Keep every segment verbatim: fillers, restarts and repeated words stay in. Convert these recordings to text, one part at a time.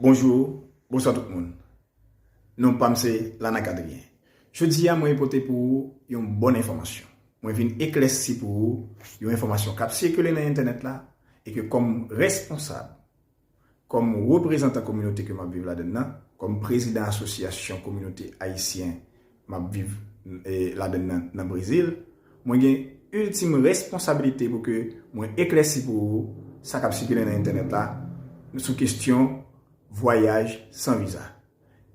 Bonjou, bonswa tout moun. Non pa m se Lanak Adrien. Jodi a mwen pote pou ou yon bòn enfòmasyon. Mwen vin eklèsi pou ou yon enfòmasyon k ap sikile nan entènèt la e ke kòm responsab, kòm reprezantan kominote ke m ap viv ladann nan, kòm prezidan asosyasyon kominote ayisyen m ap viv e, ladann nan, nan Brezil, mwen gen iltim responsablite pou ke mwen eklèsi pou ou sa k ap sikile nan entènèt la sou kesyon vwayaj san viza.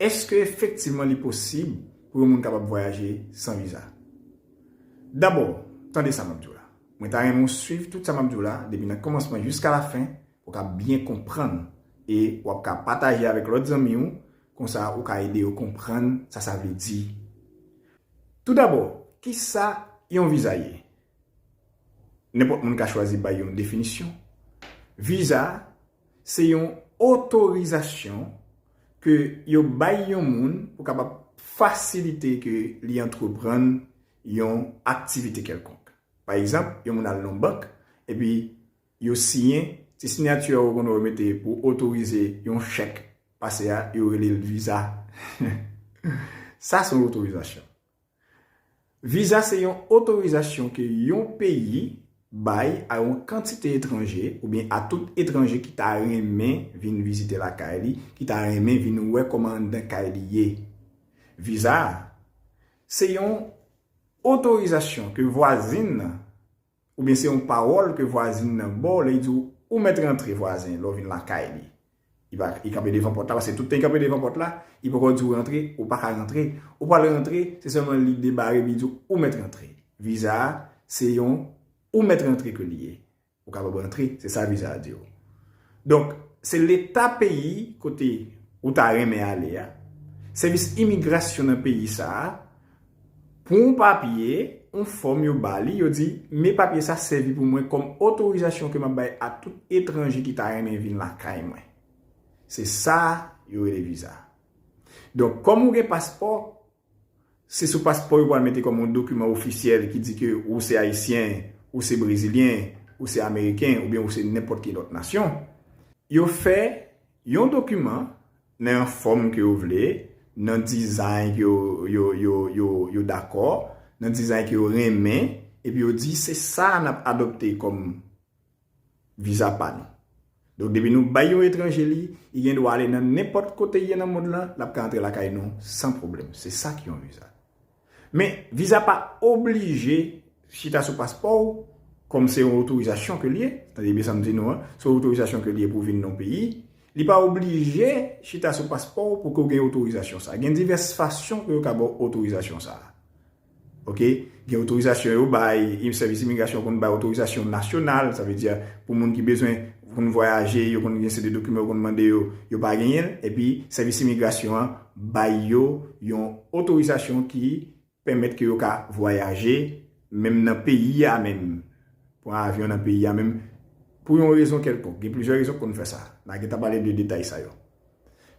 Èske efektivman li posib pou yon moun kapab vwayaje san viza? Dabò, tande sa m ap di w la. Mwen ta renmen w swiv tout sa m ap di w la, depi nan kòmansman jiska lafen, pou w ka byen konprann e w ap ka pataje avèk lòt zanmi w, konsa ou ka ede yo konprann sa sa vle di. Toudabò, kisa yon viza ye? Nenpòt moun ka chwazi bay yon definisyon. Viza se yon otorizasyon ke yo bay yon moun pou kapab fasilite ke li antreprann yon aktivite kèlkonk. Pa egzanp, yon moun al nan bank, epi yo siyen, ti siyati a ou konn wè yo mete pou otorize yon chèk pase a, yo rele l viza. Sa se yon otorizasyon. Viza se yon otorizasyon ke yon peyi bay a yon kantite etranje oubyen a tout etranje ki ta renmen vin vizite lakay li, ki ta renmen vin wè kòman anndan kay li ye. Viza a se yon otorizasyon ke vwazin nan oubyen se yon pawòl ke vwazin nan ba w lè l di w, ou mèt rantre vwazen lè w vin lakay li. Li pa, li kanpe devan pòt la, paske tout tan li kanpe devan pòt la, li poko di w rantre, ou pa ka rantre. Ou pral rantre, se sèlman li debare, li di w, ou mèt rantre. Viza a, se yon ou mèt rantre ke li ye. Ou kapab rantre, se sa viza a di w. Donk, se leta peyi kote ou ta renmen ale a, sèvis imigrasyon nan peyi sa a, pran yon papye, yon fòm yo ba li, yo di, men papye sa sèvi pou mwen kòm otorizasyon ke m ap bay a tout etranje ki ta renmen vin lakay mwen. Se sa yo rele viza. Donk, kòm ou gen paspò, se sou paspò yo pral mete kòm yon dokiman ofisyèl ki di ke ou se ayisyen, ou se brezilyen, ou se ameriken, oubyen ou se nenpòt ki lòt nasyon. Yo fè yon dokiman nan yon fòm ke yo vle, nan dizay ke yo, yo, yo, yo, yo dakò, nan dizay ke yo renmen, epi yo di se sa n ap adopte kòm viza pa nou. Donk, depi nou bay yon etranje li, li gen dwa ale nan nenpòt kote l ye nan mond lan, l ap ka antre lakay nou san pwoblèm. Se sa ki yon viza. Men, viza pa oblije chita sou paspò w, kòm se yon otorizasyon ke l ye. Tande byen sa m di nou an, se yon otorizasyon ke l ye pou w vin nan yon peyi. Li pa oblije chita sou paspò w pou ke w gen otorizasyon sa a. Gen divès fason ke yo ka ba w otorizasyon sa a. Oke? Gen otorizasyon yo bay, im-, sèvis imigrasyon konn bay otorizasyon nasyonal, sa vle di pou moun ki bezwen konn vwayaje, yo konn gen seri de dokiman yo konn mande yo, yo pa genyen l, epi sèvis imigrasyon an bay yo yon otorizasyon ki pèmèt ke yo ka vwayaje, menm nan peyi a menm, pran avyon nan peyi a menm, pou yon rezon kèlkonk. Gen plizyè rezon k konn fè sa. N a gentan pale de detay sa yo.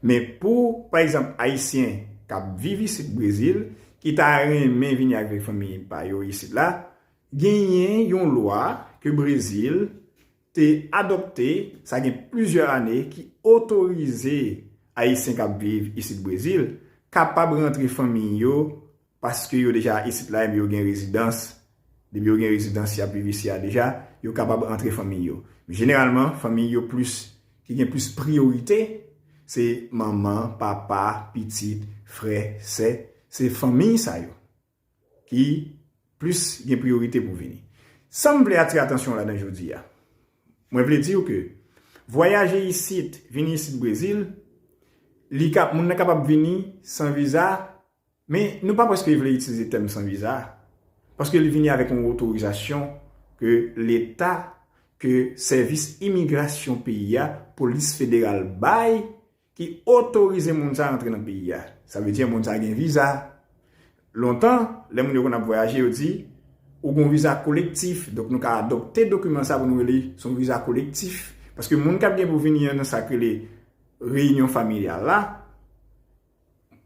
Men pou, pa egzanp, ayisyen k ap viv isit Brezil, ki ta renmen vini avèk fanmi pa yo isit la, genyen yon lwa ke Brezil te adopte, sa gen plizyè ane, ki otorize ayisyen k ap viv isit Brezil kapab rantre fanmi yo paske yo deja isit la, epi yo gen rezidans. Depi yo gen rezidans, y ap viv isi a deja, yo kapab antre fanmi yo. Jeneralman, fanmi yo plis, ki gen plis priyorite, se manman, papa, pitit, frè, sè, se fanmi sa yo ki plis gen priyorite pou vini. Sa m vle atire atansyon w ladan jodi a, mwen vle di w ke vwayaje isit, vini isit Brezil, li ka, moun nan kapab vini san viza, men nou pa prèske vle itilize tèm san viza a, paske li vini avèk yon otorizasyon ke Leta, ke sèvis imigrasyon peyi a, polis federal bay, ki otorize moun sa a rantre nan peyi a. Sa vle di moun sa a gen viza. Lontan, lè moun yo konn ap vwayaje, yo di, ou gen yon viza kolektif, donk nou ka adopte dokiman sa pou nou rele se yon viza kolektif. Paske moun k ap gen pou vini an nan sa k rele reyinyon familyal la,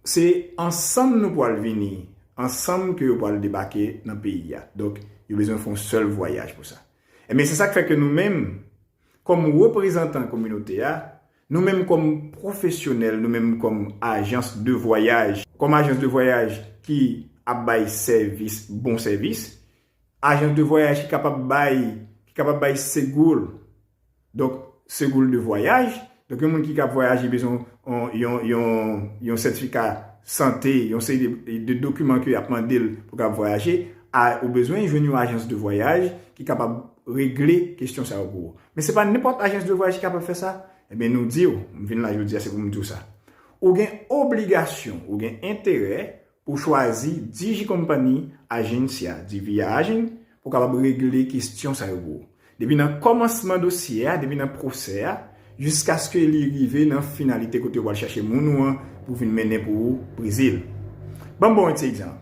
se ansanm nou pral vini, ansanm ke yo pral debake nan peyi a. Donk, yo bezwen fè yon sèl vwayaj pou sa. Ebyen, se sa k fè ke nou menm, kòm reprezantan kominote a, Nou menm kòm pwofesyonèl, nou menm kòm ajans de vwayaj, kòm ajans de vwayaj ki ap bay sèvis, bon sèvis, ajans de vwayaj ki kapab bay, ki kapab bay segul. Donk, segul de vwayaj. Donk, yon moun ki ap vwayaje bezwen yon, yon, yon, yon sètifika sante, yon seri de, de dokiman ke y ap mande l pou kapab vwayaje. A, ou bezwen jwenn yon ajans de vwayaj ki kapab regle kesyon sa yo pou ou. Men se pa nenpòt ajans de vwayaj ki kapab fè sa. Ebyen, nou di w, m vin la jodi a, se pou m di w sa. Ou gen obligasyon, ou gen enterè pou chwazi Digi Company Agencia di Viajen pou kapab regle kesyon sa yo pou ou. Depi nan kòmansman dosye a, depi nan pwosè a, jiskaske li rive nan finalite kote yo pral chache moun ou an pou vin mennen pou ou Brezil. Ban m ba w yon ti egzanp.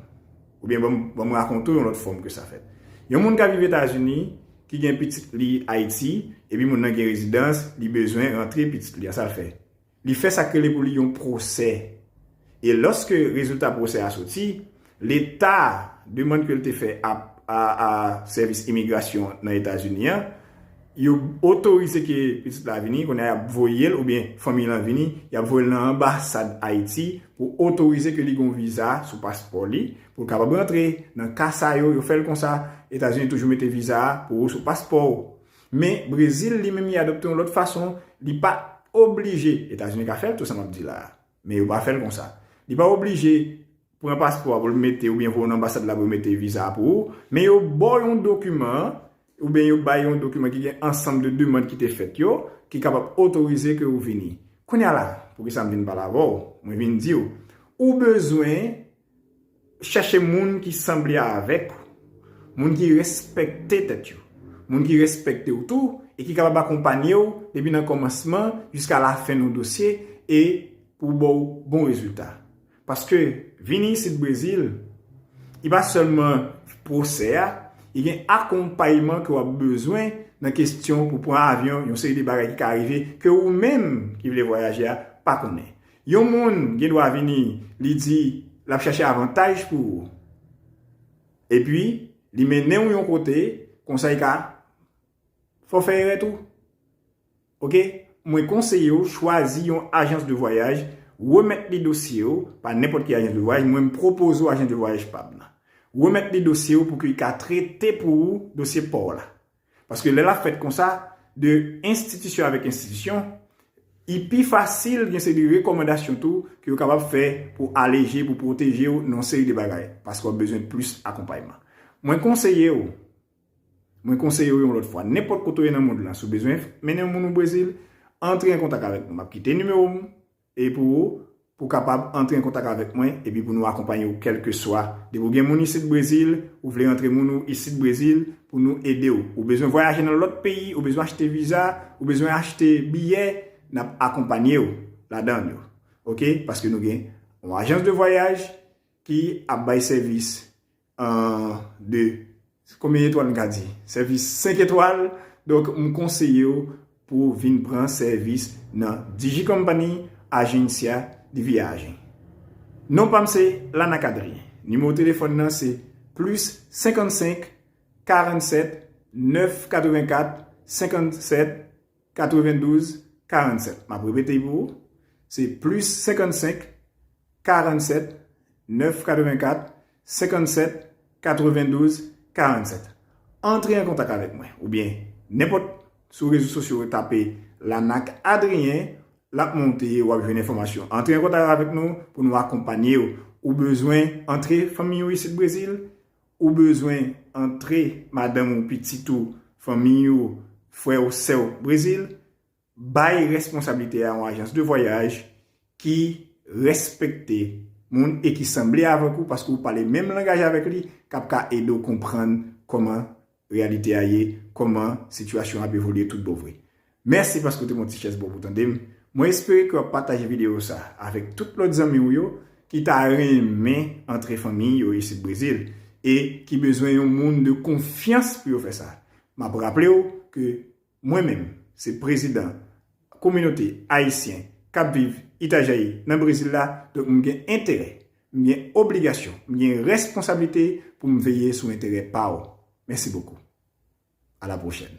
Oubyen ban m, ban m rakonte w yon lòt fòm ke sa fèt. Yon moun k ap viv Etazini, ki gen pitit li Ayiti, epi moun nan gen rezidans, li bezwen rantre pitit li an, sa l fè? Li fè sa k rele pou li yon pwosè. E lòske rezilta pwosè a soti, leta demann ke l te fè a, a, a sèvis imigrasyon nan Etazini an, yo otorize ke pitit la vini, kounye a y ap voye l, oubyen fanmi lan vini, y ap voye l nan anbasad Ayiti pou otorize ke li gen yon viza sou paspò li, pou l kapab rantre. Nan ka sa yo, yo fè l konsa, Etazini toujou mete viza a pou ou sou paspò w. Men, Brezil, li menm, li adopte yon lòt fason, li pa oblije, Etazini ka fè l tou sa m ap di la a, men yo pa fè l konsa. Li pa oblije pran paspò a pou l mete oubyen voye w nan anbasad la pou yo mete viza a pou ou, men yo ba w yon dokiman, oubyen yo bay yon dokiman ki gen ansanm de demann ki te fèt yo, ki kapab otorize ke ou vini. Kounye a la, poukisa m vin pale avè w? Mwen vin di w, ou bezwen chèche moun ki sanble avèk ou, moun ki respekte tèt yo, moun ki respekte w tou e ki kapab akonpanye w depi nan kòmansman jiska lafen yon dosye e pou ba w bon rezilta. Paske vini isit Brezil, li pa sèlman pwosè a, li gen akonpayman ke w ap bezwen nan kesyon pou pran avyon, yon seri de bagay ki ka rive ke ou menm ki vle vwayaje a pa konnen. Yon moun gen dwa vini, li di l ap chache avantaj pou ou. Epi, li mennen w yon kote, konsa li ka fè w fè erè tou. Oke? Mwen konseye w chwazi yon ajans de vwayaj, remèt li dosye w, pa nenpòt ki ajans de vwayaj, mwen m pwopoze w ajans de vwayaj pa m nan. Remèt li dosye w pou ke li ka trete pou ou dosye pa w la. Paske lè l ap fèt konsa, de enstitisyon avèk enstitisyon, li pi fasil gen seri de rekòmandasyon tou ke yo kapab fè pou aleje, pou pwoteje w nan yon seri de bagay, paske w ap bezwen plis akonpayman. Mwen konseye w, mwen konseye w yon lòt fwa, nenpòt kote w ye nan mond lan, si w bezwen mennen yon moun ou Brezil, antre an kontak avèk mwen. M ap kite nimewo m, e pou ou, pou kapab antre an kontak avèk mwen, epi pou nou akonpanye w kèlkeswa. Depi w gen moun isit Brezil, ou vle rantre moun ou isit Brezil, pou nou ede w. Ou bezwen vwayaje nan lòt peyi, ou bezwen achte viza, ou bezwen achte biyè, n ap akonpanye w ladan yo. Oke? Paske nou gen yon ajans de vwayaj ki ap bay sèvis an de, konbyen etwal m ka di? Sèvis senk etwal. Donk, m konseye w pou w vin pran sèvis nan Digi Company Agencia di Viajen. Non pa m se Lanak Adrien. Nimewo telefòn nan se plis senkannsenk, karannsèt, nèf katrevenkat, senkannsèt, katrevendouz, karannsèt. M ap repete l pou ou. Se plis senkannsenk, karannsèt, nèf katrevenkat, senkannsèt, katrevendouz, karannsèt. Antre an kontak avèk mwen, oubyen nenpòt sou rezo sosyo, tape Lanak Adrien, l ap monte, w ap jwenn enfòmasyon. Antre an kontak avèk nou pou nou akonpanye w. Ou bezwen antre fanmi w isit Brezil? Ou bezwen antre madanm ou, pitit ou, fanmi ou, frè ou, sè ou Brezil? Bay responsablite a yon ajans de vwayaj ki respekte moun e ki sanble avèk ou, paske ou pale menm langaj avèk li, k ap ka ede w konprann kòman reyalite a ye, kòman sitiyasyon an ap evolye tout bon vre. Mèsi paske w te pran ti chèz ba w pou tande m. Mwen espere ke w ap pataje videyo sa avèk tout lòt zanmi w yo ki ta renmen antre fanmi yo isit Brezil e ki bezwen yon moun de konfyans pou yo fè sa. M ap raple w ke mwen menm, se prezidan kominote ayisyen k ap viv Itajaí nan Brezil la, donk m gen enterè, m gen obligasyon, m gen responsablite pou m veye sou enterè pa w. Mèsi bokou. À la prochaine.